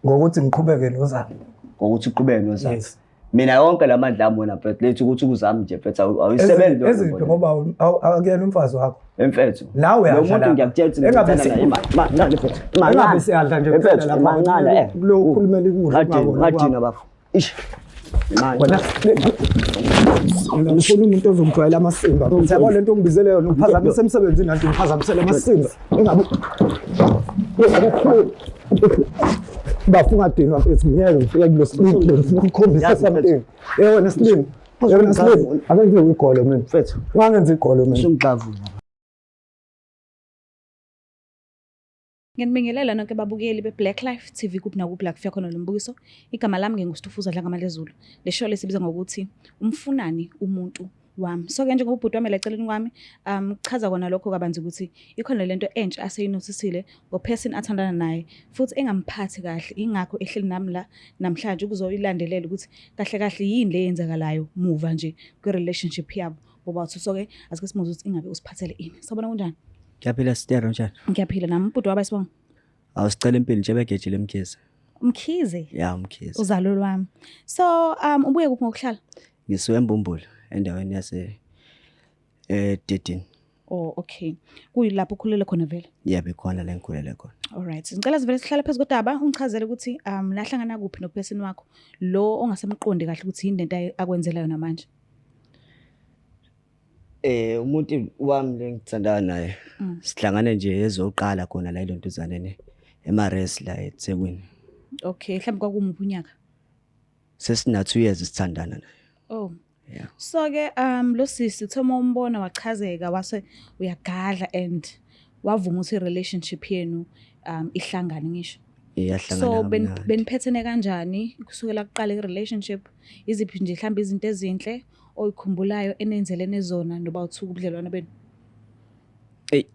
Ngokuthi ngiqhubeke nozami. Ngokuthi uqhubeke nozami. Yes. Mina yonke lamandla ami wena mfethu lethu ukuthi ukuzami nje mfethu awuyisebenzi. Eziphi ngoba akuyena umfazi wakho. Mfethu. Nawe Lo uyadla muntu lapha. ngiyakutshela ukuthi Engabe ngithanda naye. Mancane mfethu. Engabe siyadla nje Mfethu, kuphela lapha. mancane eh. Kulo ukhulumela ikudla Ngadini, ungaboni ngadini bafo. Ish. Wena mina ngifuna umuntu ozongijwayela amasimba. Yabo lento ongibizele yona uphazamisa emsebenzini kanti ngiphazamisele amasimba. Engabe Bafo ungadinwa mfethu ngeke ngifike kulo slim ngifuna ukukhombisa something. Eh wena slim. Wena slim akenze igolo mina. Mfethu. Ungangenzi igolo mina. Usungixavula. Ngiyanibingelela nonke babukeli be-Black Life TV kuphi nakuphi la kufika khona lo mbukiso. Igama lami nginguStufuza Dlangamalezulu. Le show lesibiza ngokuthi umfunani umuntu wami. So ke njengoba ubhuti wami la eceleni kwami kuchaza kona lokho kabanzi ukuthi ikhona lento entsha aseyinothisile ngo-person athandana naye futhi engamphathi kahle ingakho ehleli nami la namhlanje ukuzoyilandelela ukuthi kahle kahle yini le yenzakalayo muva nje kwi-relationship yabo bobathu. So ke asike simuze ukuthi ingabe usiphathele ini. Sawubona kunjani? Ngiyaphila Stero njani? Ngiyaphila nami ubhuti waba sibonga. Awusicela impilo nje begejile Mkhize. Mkhize. Ya Mkhize. Uzalo lwami. So ubuye kuphi ngokuhlala? Ngisuke eMbumbulu endaweni yase Dedini. Oh okay. Kuyilapho ukhulele khona vele. Yebo ikhona la ngikhulele khona. Alright. Ngicela sivele sihlale phezu kodaba ungichazele ukuthi nahlangana kuphi nophesini wakho lo ongasemqondi kahle ukuthi yini lento akwenzela yona manje. Umuntu wami le ngithandana naye sihlangane nje ezoqala khona la elontuzaneni emares la eThekwini. Okay, mhlawumbe kwakumuphi unyaka? Sesina 2 years sithandana naye. Oh. Yeah. So ke lo sisi uthe uma umbona wachazeka wase uyagadla and wavuma ukuthi relationship yenu ihlangane ngisho. Iyahlangana So kamnandi. beniphethene kanjani kusukela kuqala i-relationship? Iziphi nje mhlawumbe izinto ezinhle oyikhumbulayo enenzelene zona noba uthuka ubudlelwano benu? Ey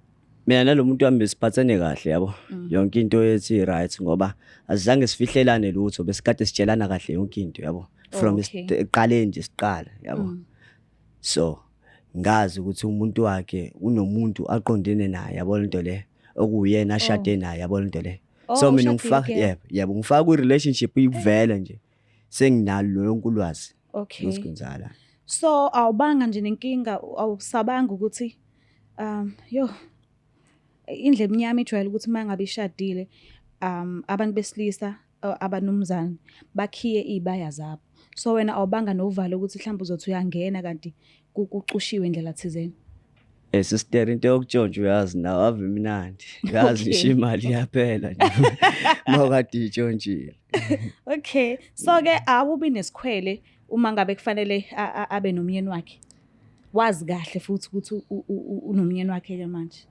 mina nalomuntu wami besiphathene kahle yabo. Yonke into yethi right ngoba asizange sifihlelane lutho besikade sitshelana kahle yonke into yabo. From ekuqaleni nje siqala yabo. So ngazi ukuthi umuntu wakhe unomuntu aqondene naye yabo lento le okuyena ashade naye yabo lento le. Oh, So mina ushadile ngifaka kuyena? yebo yebo ngifaka kwi relationship ivele nje senginalo lonke ulwazi Okay. ukuthi kwenzakala. So awubanga nje nenkinga awusabanga ukuthi yo indle emnyama ijwayele ukuthi uma ngabe ishadile abantu besilisa abanumzane bakhiye izibaya zabo. So wena awubanga novalo ukuthi mhlawumbe uzothi uyangena kanti kucushiwe indlela thizeni. Sister into yokutshontsha uyazi nawe ave imnandi. Uyazi ngisho imali iyaphela nje. Mawukade itshontshile. Okay. So ke awubi nesikhwele uma ngabe kufanele abe nomyeni wakhe. Wazi kahle futhi ukuthi unomyeni wakhe ke manje.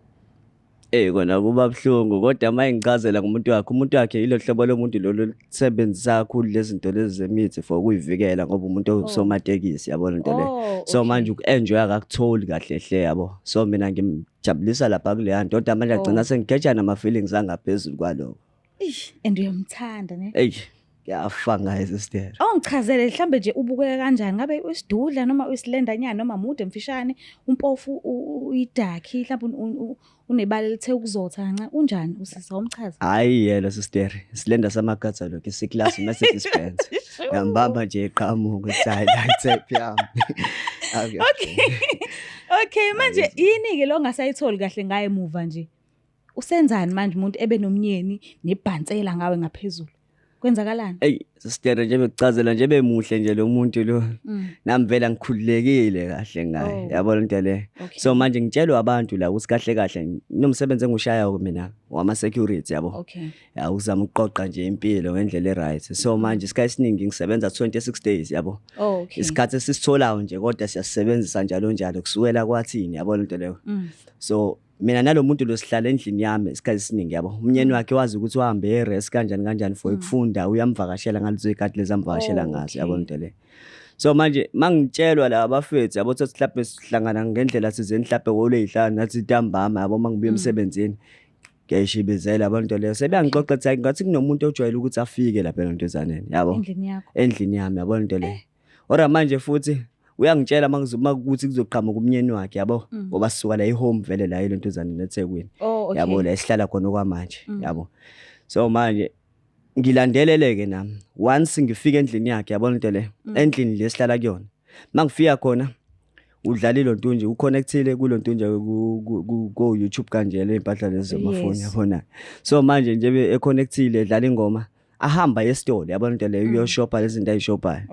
Kona kuba buhlungu kodwa uma engichazela ngomuntu wakhe, umuntu wakhe yilo hlobo lomuntu lolu olusebenzisa kakhulu lezi zinto lezi zemithi for ukuyivikela ngoba umuntu owusomatekisi yabo lento le. So manje uku-enjoy akakutholi kahle hle yabo. So mina ngimjabulisa lapha kuleya nto kodwa manje agcina sengigeja nama-feelings angaphezulu kwaloko. Eish, and uyamthanda ne? Eyi, kuyafa ngaye sister. Awungichazele mhlambe nje ubukeka kanjani? Ngabe uyisidudla noma uyisilendanyana noma mude mfishane, umpofu uyidakhi, mhlambe unebala elithe ukuzotha kancane. Unjani usisi awumchaze? Hayi yena sister, isilenda samakatha lokho isiklasi Mercedes Benz. Ngiyambamba nje eqhamuka ukuthi hayi la type yami. Okay. Okay, manje yini ke lo ongasayitholi kahle ngaye muva nje? Usenzani manje umuntu ebe nomnyeni nebhansela ngawe ngaphezulu? Kwenzakalani? Ey, sister nje bekuchazela nje bemuhle nje lo muntu lo. Nami vele ngikhululekile kahle ngaye. Yabo lento le. So manje ngitshelwa abantu la ukuthi kahle kahle nomsebenzi engushayayo mina wama security yabo. Ya uzama ukuqoqa nje impilo ngendlela e-right. So manje isikhathi esiningi ngisebenza 26 days yabo. Isikhathi esisitholayo nje kodwa siyasebenzisa njalo njalo kusukela kwathini yabo lento leyo. So mina nalomuntu lo sihlala endlini yami isikhathi esiningi yabo. Umnyeni wakhe wazi ukuthi uhambe e-rest kanjani kanjani for ukufunda uyamvakashela ngalezo zikhathi lezi amvakashela ngazo yabo lento le. So manje mangitshelwa la abafethu yabo thothi mhlawumbe sihlangana ngendlela thizeni mhlawumbe ngolwey'hlanu nathi ntambama yabo mangibuya emsebenzini ngiyayishibizela abantu leyo sebeyangixoxa ukuthi hayi ngathi kunomuntu ojwayele ukuthi afike lapha elontuzaneni yabo Endlini yakho. Endlini yami yabo lento le. Ora manje futhi uyangitshela makuthi kuzoqhamuka umnyeni wakhe yabo ngoba sisuka la e-home vele la elontuzaneni eThekwini. Yabo la esihlala khona okwamanje yabo. So manje Ngilandelele-ke nami once ngifika endlini yakhe, yabona into le, endlini le sihlala kuyona. Mangifika khona udlala ilontunje, uconnectile kulontunje ko-YouTube kanje le mpahla lezi zamafoni, yabona. So manje nje econnectile edlala ingoma, ahamba esitolo, yabona into leyo, uyoshopha lezi zinto ayishophayo.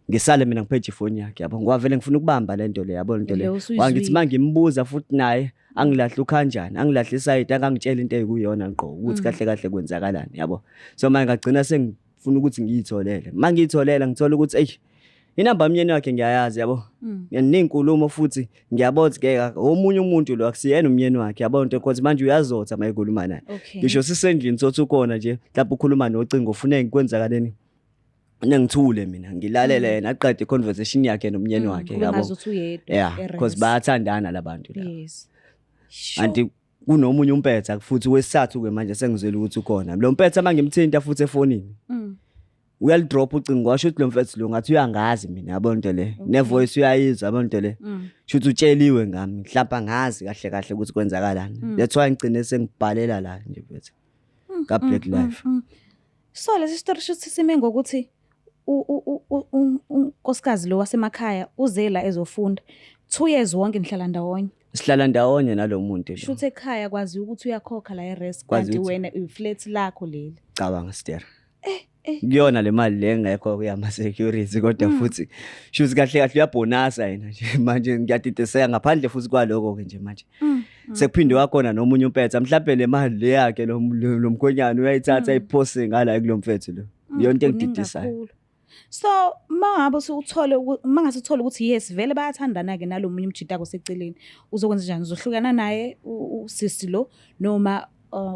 Ngisale mina ngiphethe ifoni yakhe, yabo, ngoba vele ngifuna ukubamba lento le, yabona into le. Le usuyizwile. Wangithi mangimbuza futhi naye angilahle ukhanjani, angilahle isayidi, akangitshela into eyikuyona ngqo ukuthi kahle kahle kwenzakalani, yabo. So manje ngagcina sengifuna ukuthi ngiyitholele. Mangiyitholela ngithola ukuthi eyi, inamba yomnyeni wakhe ngiyayazi, yabo. Nezinkulumo futhi ngiyabona ukuthi ke omunye umuntu lo akusiyena umnyeni wakhe, yabo into, because manje uyazotha mayikhuluma naye. Ngisho sisendlini sothi ukhona nje mhlawumbe ukhuluma nocingo, ufune kwenzakaleni, nengithule mina ngilalele yena aqede i-conversation yakhe nomnyeni wakhe, Kube yabo. ngazuthi uyedwa. Yeah, because e-res. bayathandana labantu la. Kanti kunomunye umpetha futhi wesithathu ke manje sengizwele ukuthi ukhona lo mpetha. Mangimthinta futhi efonini uyalidrop ucingo, washo ukuthi lo mfethu lo ngathi uyangazi mina, yabo into le, ne-voice uyayizwa, yabo into le. Shuthi utsheliwe ngami mhlawumbe, angazi kahle kahle ukuthi kwenzakalani. That's why ngigcine sengibhalela la nje mfethu ka Black Life. So lesi story shuthi sime ngokuthi unkosikazi lo wasemakhaya uze la ezofunda. 2 years wonke nihlala ndawonye. Sihlala ndawonye nalo muntu lo. Shuthi ekhaya kwazi ukuthi uyakhokha la e-res, Kwazi kanti ukuthi- wena i-flat lakho leli. Cabanga, sister, Eh. kuyona le mali le engekho yama security, kodwa futhi shuthi kahle kahle uyabonasa yena nje. Manje ngiyadidiseka ngaphandle futhi kwaloko ke nje manje sekuphinde wakhona nomunye umpetha, mhlawumbe le mali le yakhe lo mkhonyana uyayithatha ayiphose ngala kulo mfethu lo. Iyonto Kuningi engididisayo. kakhulu. So mangabe usuthole mangase uthole ukuthi yes, vele bayathandana ke nalo munye umjitako seceleni, uzokwenza njani? Uzohlukana naye usisi lo, noma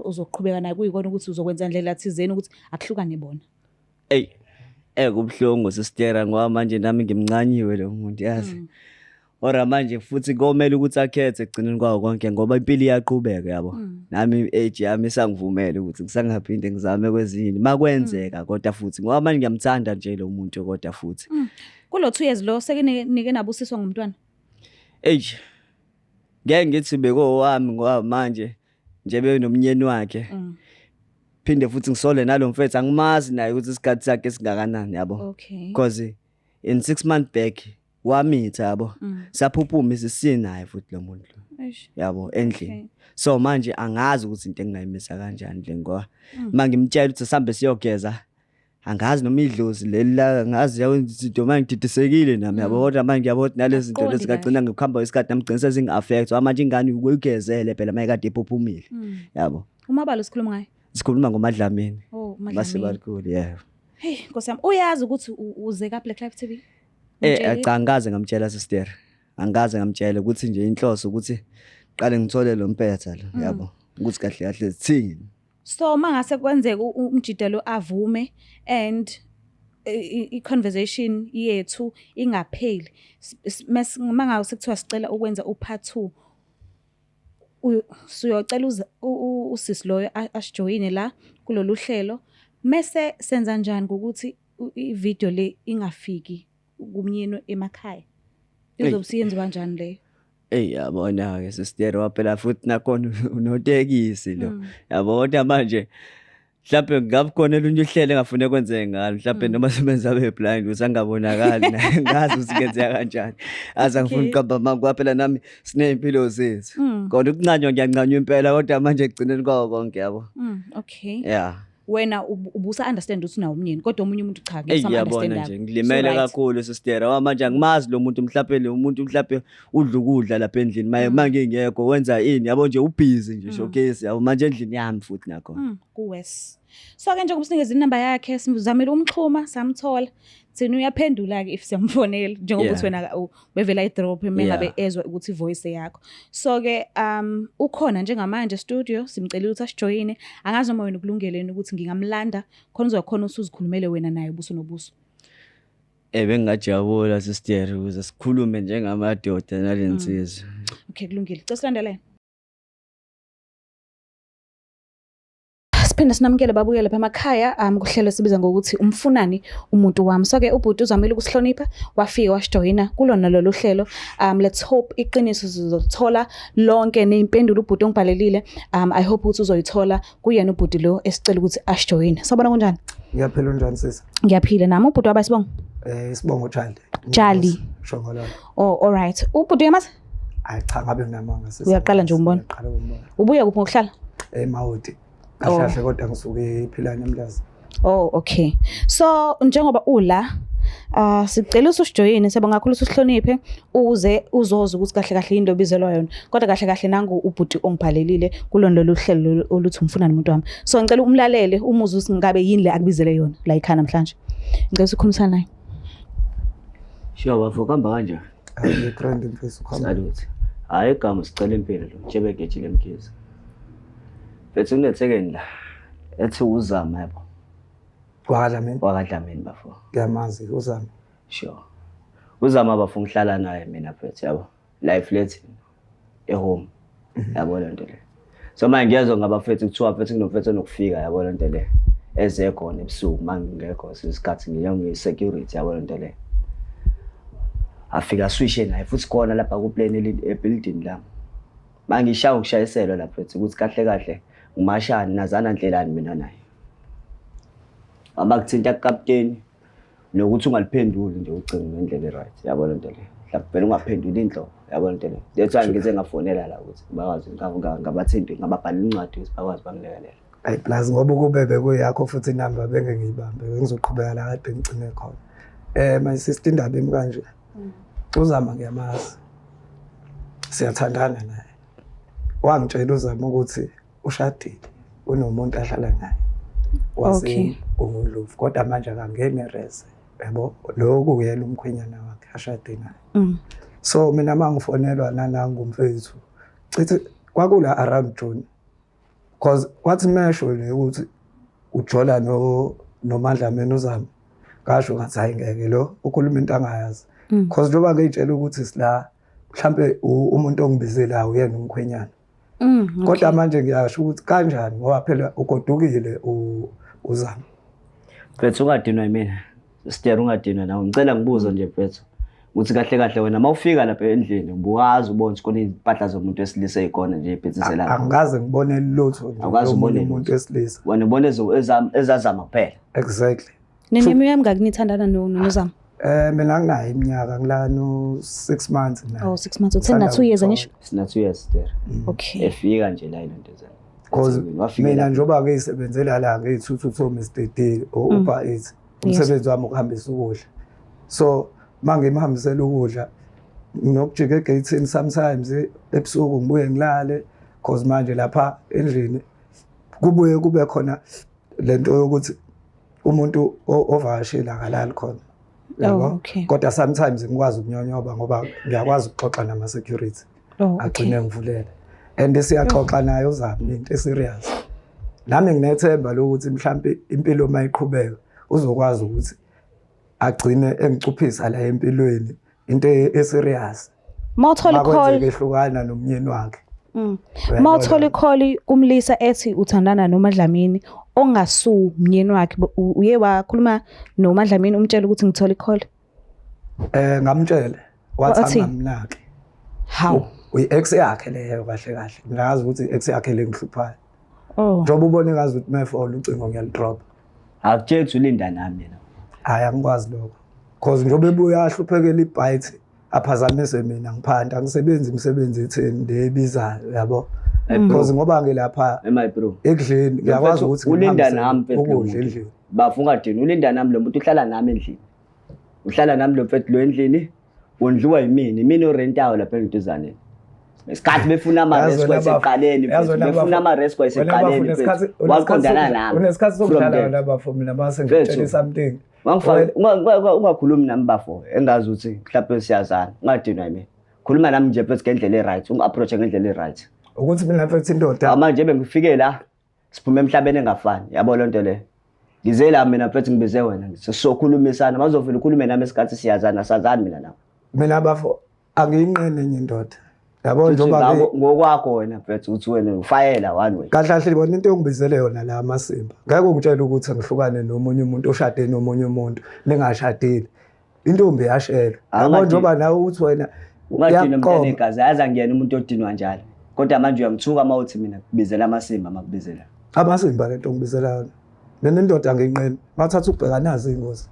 uzoqhubeka naye, kuyikona ukuthi uzokwenza ndlela thizeni ukuthi akuhlukane bona? Ey, kubuhlungu sister, ngoba manje nami ngimncanyiwe lo muntu, yazi. Ora manje futhi komele ukuthi akhethe ekugcineni kwawo konke, ngoba impilo iyaqhubeka, yabo. Nami age yami isangivumela ukuthi ngisangaphinde ngizame kwezinye makwenzeka, kodwa futhi ngoba manje ngiyamthanda nje lo muntu, kodwa futhi Kulo 2 years lo seke nike nabusiswa ngumntwana? Ey, ngeke ngithi bekowami, ngoba manje nje benomnyeni wakhe. Phinde futhi ngisole nalo mfethu, angimazi naye ukuthi isikhathi sakhe singakanani, yabo. Because in 6 months back wamitha, yabo. Saphuphuma isisinaye futhi lo muntu lo, yabo, endlini. So manje angazi ukuthi into engingayimisa kanjani le, ngoba mangimtshela ukuthi sihambe siyogeza, angazi noma idlozi leli la, angazi yawenza izinto. Manje ngididisekile nami, yabo, kodwa manje ngiyabona ukuthi nalezi zinto Akuqondi lezi kagcina ngikuhamba kwesikhathi nami gcina sezingi-affect, ngoba manje ingane uyigezele phela mayekade iphuphumile, yabo. Umabalo sikhuluma ngaye? Sikhuluma ngoMadlamini. Oh, uMadlamini. Masibakhulu, yeah. Hey, Nkosi yami, uyazi ukuthi uze ka Black Life TV? Umtshelile? Cha, angikaze ngamtshela sister, angikaze ngamtshela ukuthi nje inhloso ukuthi qale ngithole lo mpetha lo, yabo, ukuthi kahle kahle sithini. So mangase kwenzeka umjida lo avume and i-conversation yethu ingapheli, mangabe sekuthiwa sicela ukwenza u-part 2, siyocela usisi loyo asijoyine la kulolu hlelo, mese senza njani ngokuthi i-video le ingafiki kumnyeni emakhaya? Izobe siyenziwa kanjani leyo? Ey, yabona ke sister, waphela futhi nakhona unotekisi lo, yabo, kodwa manje mhlawumbe ngabe khona olunye uhlelo engafune kwenzeke ngalo mhlawumbe, noma sebenza abe blind ukuthi angabonakali naye, ngazi ukuthi kenzeka kanjani, aze angifuni ukuqamba amanga, ngoba phela nami siney'mpilo zethu. Kona ukuncanywa ngiyancanywa impela, kodwa manje ekugcineni kwawo konke, yabo. Yeah. Wena ubusa understand ukuthi unawo umnyeni, kodwa omunye umuntu cha, Eyi, yabona nje ngilimele kakhulu sister, ngoba manje angimazi lo muntu, mhlawumbe lo muntu mhlawumbe udla ukudla lapha endlini maye mangingekho wenza ini, yabo, nje ubhizi nje showcase, yabo, manje endlini yami futhi nakhona. Kuwes. So ke njengoba sinikeze inamba yakhe, sizamile ukumxhuma, samthola. Thina uyaphendula ke if siyamfonela, njengoba uthi wena bevela i-drop mengabe ezwa ukuthi voice yakho. So ke ukhona njengamanje studio, simcelile ukuthi asijoyine. Angazi noma wena ukulungeleni ukuthi ngingamlanda khona uzokhona usuzikhulumele wena naye ubuso nobuso. Bengingajabula sister ukuze sikhulume njengamadoda nalensizwa. Okay, kulungile. Cela silandele. Siphinde sinamukele babukele lapha emakhaya kuhlelo sibiza ngokuthi umfunani umuntu wami. So ke ubhuti uzamile ukusihlonipha wafika wasijoyina kulona lolu hlelo. Let's hope iqiniso sizolithola lonke nezimpendulo ubhuti ongibhalelile. I hope ukuthi uzoyithola kuyena ubhuti lo esicela ukuthi asijoyine. Sawubona, kunjani? Ngiyaphila, unjani sisi? Ngiyaphila nami. Ubhuti waba sibongo? Isibongo Jali. Jali. Shongololo. Oh, all right. Ubhuti uyamazi? Hayi cha, ngabe nginamanga sisi. Uyaqala nje umbona? Uyaqala ukumbona. Ubuya kuphi ngokuhlala? Emawoti. Kahle kahle kodwa ngisuke ePhilani eMlazi. Oh, okay. So njengoba ula sicela ususijoyine, siyabonga kakhulu ususihloniphe uze uzoza ukuthi kahle kahle into obizelwa yona. Kodwa kahle kahle nangu ubhuti ongibhalelile kulona lolu hlelo oluthi umfuna nomuntu wami. So ngicela umlalele umuzwe ukuthi ngabe yini le akubizele yona la ekhaya namhlanje. Ngicela ukukhulumisana naye. Sure bafo, kuhamba kanjani? Hayi, grand mfethu, kuhamba. Salute. Hayi, igama sicela impilo lo Tshebegejile Mkhize. Mfethu, kunethekeni la ethi uzama yabo. WakaDlamini. WakaDlamini bafo. Ngiyamazi uzama. Sure. Uzama bafo, ngihlala naye mina mfethu yabo. Life lethi ehome. Yabo le nto le. So manje ngiyezwa ngabafethu kuthiwa mfethu kunomfethu onokufika yabo le nto le. Eze khona ebusuku mangingekho isikhathi ngiyi-security yabo le nto le. Afika aswishe naye futhi khona lapha ku-plane ebuilding lami. Mangishaya ukushayiselwa lapha mfethu ukuthi kahle kahle ngumashani nazana ndlelani mina naye. Abakuthinta kukapteni nokuthi ungaliphenduli nje ucingo ngendlela e-right yabo le nto le. Mhlawumbe vele ungaphenduli inhlobo yabo le nto le. That's why ngize ngafonela la ukuthi bakwazi ngabathinti ngababhalela incwadi ukuthi bakwazi bangilekelela. Hayi, plus ngoba ukube bekuyakho futhi inamba benge ngiyibambe, bengizoqhubeka la kade ngigcine khona. My sister, indaba imi kanje. Uzama ngiyamazi. Siyathandana naye. Wangitshela uzama ukuthi ushadile, unomuntu ahlala naye. Wase uNdlovu kodwa manje akangeni res. Yabo, lokhu kuyena umkhwenyana wakhe ashade naye. So mina mangifonelwa nanangu mfethu. Cithi kwakula around June. Cause kwathi mesho le ukuthi ujola no noMandla mina uzama. Ngasho ngathi hayi ngeke, lo ukhuluma into angayazi. Cause njengoba ngiyitshela ukuthi sila mhlambe umuntu ongibizela uyena umkhwenyana. Kodwa manje ngiyasho ukuthi kanjani ngoba phela ugodukile uzama. Mfethu, ungadinwa yimina. Sister, ungadinwa nawe. Ngicela ngibuze nje mfethu. Ukuthi kahle kahle wena mawufika lapha endlini ubuwazi ubona ukuthi khona impahla zomuntu wesilisa ezikhona nje ebhethise lapha. Angikaze ngibone lutho nje Awukaze lomunye ubone umuntu lutho. wesilisa. Wena ubona ezazama kuphela. Exactly. Neminyaka emingaki nithandana nozama? Mina nginayo iminyaka ngila no 6 months naye. Oh, 6 months. Uthe na 2 years angisho? Sina 2 years there. Okay. Efika nje la ilento zana. Cause Wafika mina lapha. njengoba ngiyisebenzela la ngiyithuthu Mr D o Uber Eats. Umsebenzi wami ukuhambisa ukudla. So mangimhambisela ukudla nginokujika egate sometimes ebusuku ngibuye ngilale cause manje lapha endlini kubuye kube khona lento yokuthi umuntu ovakashile akalali khona. Yabo? Oh, okay. Kodwa sometimes ngikwazi ukunyonyoba ngoba ngiyakwazi ukuxoxa nama security. Oh, okay. Agcine ngivulela and siyaxoxa naye uzama into eserious. Nami nginethemba lokuthi mhlambe impilo mayiqhubeka uzokwazi ukuthi agcine engicuphisa la empilweni into eserious. Mawuthola i-call, Makwenzeka ehlukana nomyeni wakhe. Uyayibona? Mawuthola i-call kumlisa ethi uthandana noMadlamini ongasu myeni wakhe, uye wakhuluma noMadlamini umtshela ukuthi ngithola i-call? Ngamtshela wathi Wathi? angamnaki. Hawu. Uyi-ex yakhe leyo kahle kahle. Ngiyazi ukuthi i-ex yakhe le ngihluphayo. Oh. Njengoba ubone ngazi ukuthi mefona ucingo ngiyalidrop. Akutsheli ukuthi ulinda nami yena. Hayi, angikwazi lokho. Cause njengoba ebuya ahluphekela ibite aphazamise mina ngiphanda angisebenzi imisebenzi etheni le ebizayo yabo. Because ngoba ngilapha Hey my bro. ekudleni ngiyakwazi ukuthi ulinda ngimhambisele nami mfethu lo ukudla muntu. endlini. Bafo, ungadini, ulinda nami lo muntu, uhlala nami endlini. Uhlala nami lo mfethu lo endlini. Wondliwa yimina, imina orentayo lapha entuzaneni. Isikhathi befuna ama-res Yazi wena bafo, kwaseqaleni yazi mfethu, wena befuna bafo, ama-res wena bafo, kwaseqaleni mfethu. Waqondana nami. Unesikhathi From sokudlala there. wena bafo, mina mase Mfethu. ngikutshela something. Wangifaka ungakhulumi nami bafo engazi ukuthi mhlawumbe siyazana. Ungadinwa yimina. Khuluma nami nje mfethu ngendlela e-right, ungi-approach ngendlela e-right. Ukuthi mina mfethu indoda Manje bengifike la siphume emhlabeni engafani yabo lento le. Ngize la mina mfethu ngibize wena sizokhulumisana, bazovela ukhulume nami isikhathi siyazana, sazani mina nawe. Mina bafo angiyinqene enye indoda. Yabo njengoba ke ngokwakho wena mfethu uthi wena ufayela one way. Kahle kahle bona into yongibizele yona la amasimba. Ngeke ungitshele ukuthi ngihlukane nomunye umuntu oshade nomunye umuntu ningashadile. Intombi yashelwa. Yabo njengoba nawe uthi wena ungadinwa mntana egazi yazi angiyena umuntu odinwa njalo. Kodwa manje uyangithuka uma uthi mina kubizela amasimba makubizela. Amasimba lento ngibizela yona. Mina indoda nginqeni ngathatha ukubheka nazi ingozi.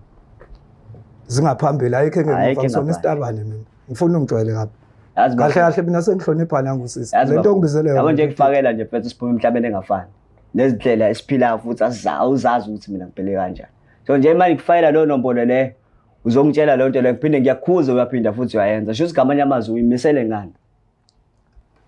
Zingaphambili ayikho engemuva ngisona isitabane mina. Ngifuna ungijwayele kabi. Yazi Kahle kahle mina sengihlonipha nangusisi. Yazi Lento bafo, ongibizele Yabo yona. nje kufakela nje mfethu siphume emhlabeni engafani. Nezindlela esiphilayo futhi awuzazi ukuthi mina ngiphile kanjani. So nje manje kufakela leyo nombolo le uzongitshela leyo nto leyo ngiphinde ngiyakhuza uyaphinda futhi uyayenza. Shuthi ngamanye amazwi uyimisele ngani?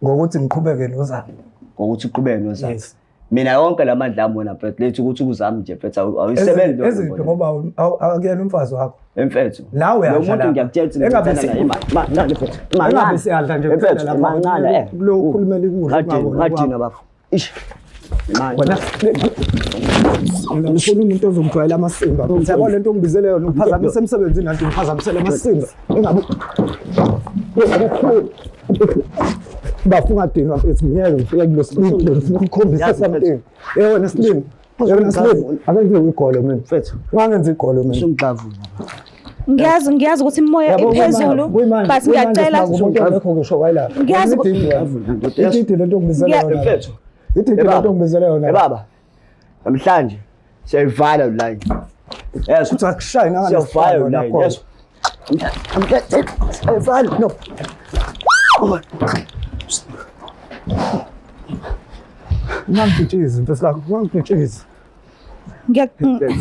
Ngokuthi ngiqhubeke nozami. Ngokuthi uqhubeke nozami. Yes. Mina yonke la mandla ami wena mfethu lethu ukuthi ukuzami nje mfethu awuyisebenzi leyo Eziphi nombolo. ngoba akuyena umfazi wakho. Mfethu. Nawe Lo uyadla muntu lapha. ngiyakutshela ukuthi Engabe ngithanda naye. Mancane mfethu. Engabe siyadla nje Mfethu, kuphela lapha. mancane eh. Kulo ukhulumela ukudla Ngadinwa, ungaboni ngadinwa bafo. Ish. Manje. Wena mina ngifuna umuntu ozongijwayela amasimba. Yabo lento ongibizele yona ungiphazamisa emsebenzini nanti ngiphazamisele amasimba. Engabe Bafo ungadinwa mfethu ngiyeke ngifike kulo slim ngifuna ukukhombisa something. Eh wena slim. Wena slim akenze igolo mina. Mfethu. Ungangenzi igolo mina. Usungixavula. Ngiyazi ukuthi imimoya Yabo, iphezulu kuyimanje- but kuyimanje ngiyacela sibanga umuntu ongekho ngisho kwayilapha. Ngiyazi ku- Ididi lento ongibizele Ngiya- yona. Mfethu. Ididi Ebaba. lento ongibizele yona. Eh baba. Namhlanje siyayivala lo line. Yes. Uthi akushayi Siyayivala lo line. Yes. Namhlanje siyayivala. No. Ungangipitshezi mfethu lakho, ungangipitshezi.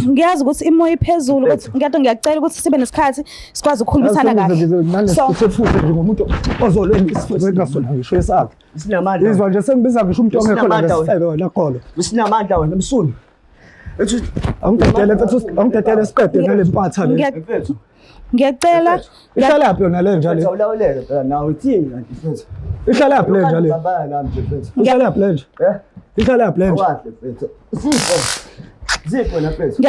Ngiyazi ukuthi imoya iphezulu ukuthi ngiyadwa ngiyacela ukuthi sibe nesikhathi sikwazi ukukhulumisana kahle. So futhi nje ngomuntu ozolwela isifebe engasona ngisho esakhe. Sinamandla. Izwa nje sengibiza ngisho umuntu ongekho la Sinamandla wena. ngesifebe wena qolo. Usinamandla wena msunu. Ethi Angidedele mfethu, angidedele siqede nale mpatha le. mfethu. Ngiyacela Ihlalaphi yona le nja le? Mfethu awulawuleke phela nawe uthini kanti mfethu. Ihlalaphi le nja le? Baba nami nje mfethu. Ihlalaphi le nja? Eh? Ihlalaphi le nja? Awahle mfethu. Zipho. Zipho na mfethu.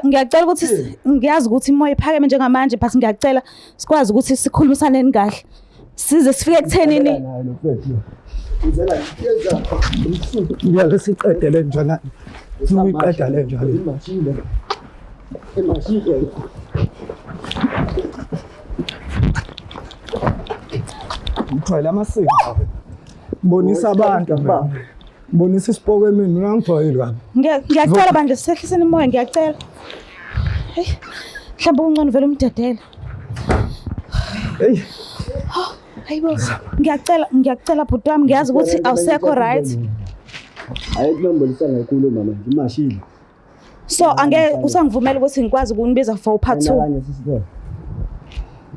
Ngiyacela ukuthi ngiyazi ukuthi imoya iphakeme njengamanje but ngiyacela sikwazi ukuthi sikhulumisaneni kahle. Size sifike ekuthenini Naye lo mfethu. Ngizela ngiyeza. Ngiyake siqede le nja na. Siyiqeda le nja le. Imashile. Imashile. Ngithwele amasimba. Bonisa abantu mina. Bonisa isipoko emini mina ngijwayele kabi. Ngiyacela bandla sehliseni imoya ngiyacela. Hey. Mhlawumbe kungcono vele umdedele. Hey, Hayibo. Ngiyacela bhuti wami ngiyazi ukuthi awusekho right. Ayikunombolisa kakhulu mama nje imashile. So angeke usangivumela ukuthi ngikwazi ukunibiza for part 2. Nakanye sisithe.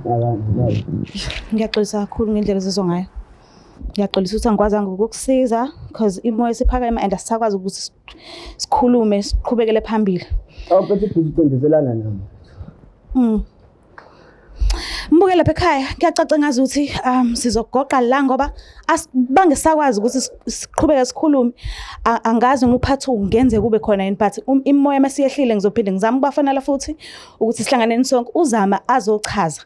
Nakanye. Nakanye. Ngiyaxolisa kakhulu ngendlela ezizwa ngayo. Ngiyaxolisa ukuthi angikwazanga ukukusiza because imoya isiphakeme and asisakwazi ukuthi sikhulume siqhubekele phambili. Awu mfethu ubhizi ucindezelana nami. Mbuke lapha ekhaya kuyacaca ngazi ukuthi sizogoqa la ngoba bangesakwazi ukuthi siqhubeke sikhulume. Angazi noma uphathi kungenzeka kube khona yini but imoya masiyehlile ngizophinde ngizame ukubafonela futhi ukuthi sihlanganeni sonke uzama azochaza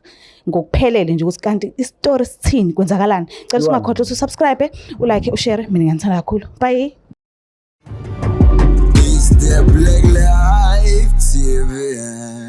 ngokuphelele nje ukuthi kanti isitori sithini kwenzakalani. Cela ungakhohlwa ukuthi usubscribe, ulike, ushare. Mina ngiyanithanda kakhulu. Bye. It's the Black Life TV.